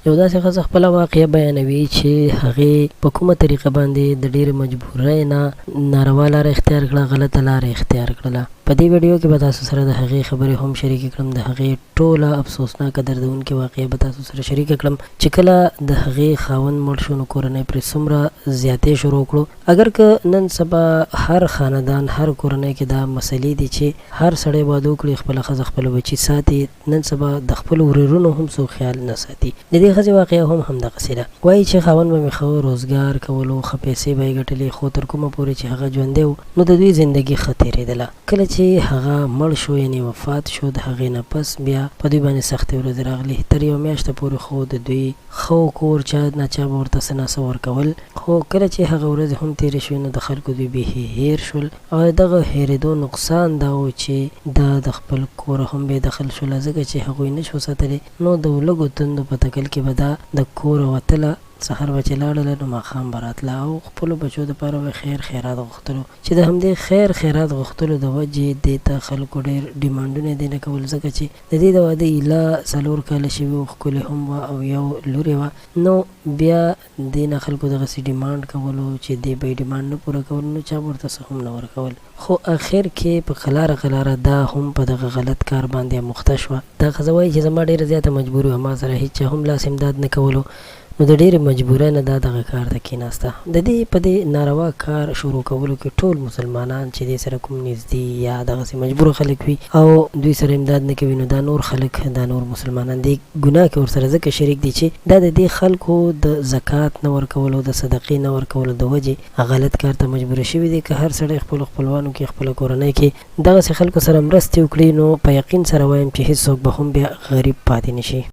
یو داسې ښځه خپله واقعه بیانوي چې هغې په کومه طریقه باندې د ډېرې مجبورۍ نه ناروا لاره اختیار کړه، غلطه لاره اختیار کړله. په دې ویډیو کې به تاسو سره د هغې خبرې هم شریکې کړم، د هغې ټوله افسوسناکه دردونکې واقعه به تاسو سره شریکه کړم چې کله د هغې خاوند مړ شو نو کورنۍ پرې څومره زیاتی شروع کړو. اګر که نن سبا هر خاندان هر کورنۍ کې دا مسلې دي چې هر سړی واده وکړي خپله ښځه خپل بچي ساتي، نن سبا د خپلو ورېرونو هم څوک خیال نه ساتي. د دې ښځې واقعه هم همدغسې ده. وايي چې خاوند به مې ښه روزګار کولو، ښه پیسې به یې ګټلې، خو تر کومه پورې چې هغه ژوندی و نو د دوی زندګي ښه تېرېدله. کله چې هغه مړ شو یعنې وفات شو د هغې نه پس بیا په دوی باندې سختې ورځې راغلې. تر یوه میاشته پورې خو د دوی ښه و کور چا نا چا به ورته څه نا څه ورکول، خو کله چې هغه ورځې هم تېرې شوې نو د خلکو دوی بیخي هېر شول. او د دغه هېرېدو نقصان دا و چې دا د خپل کوره هم بې دخل شوله، ځکه چې هغوی نه شو ساتلی، نو د ولږو تندو په تکل کې به دا د کوره وتله، سهار به چې لاړله نو ماښام به راتله او خپلو بچو دپاره به یې خیر خیرات غوښتلو، چې د همدې خیر خیرات غوښتلو د وجې دې ته خلکو ډېر ډیمانډونه دې نه کول، ځکه چې د دې د واده ایله 4 کاله شوي وو، ښکلې هم وه او یو لور یې وه، نو بیا دې نه خلکو دغسې ډیمانډ کولو چې دې به یې ډیمانډ نه پوره کولو نو چا به ورته څه هم نه ورکول، خو اخر کې په قلاره قلاره دا هم په دغه غلط کار باندې اموخته شوه. دا ښځه وایي چې زما ډیره زیاته مجبوري وه، ما سره هیچا هم لاس امداد نه کولو، نو د ډیرې مجبورۍ نه دا دغه کار ته کیناسته. د دې په دې ناروا کار شروع کولو کې ټول مسلمانان چې دې سره کوم نږدې یا دغسې مجبور خلک وي او دوی سره امداد نه کوي، نو دا نور خلک، دا نور مسلمانان دې ګناه کې ورسره ځکه شریک دي چې دا د دې خلکو د زکات نه ورکولو، د صدقې نه ورکولو د وجې غلط کار ته مجبور شوي دي. که هر سړی خپلو خپلوانو کې، خپله کورنۍ کې دغسې خلکو سره مرستې وکړي، نو په یقین سره وایم چې هیڅوک به هم بیا غریب پاتې نشي.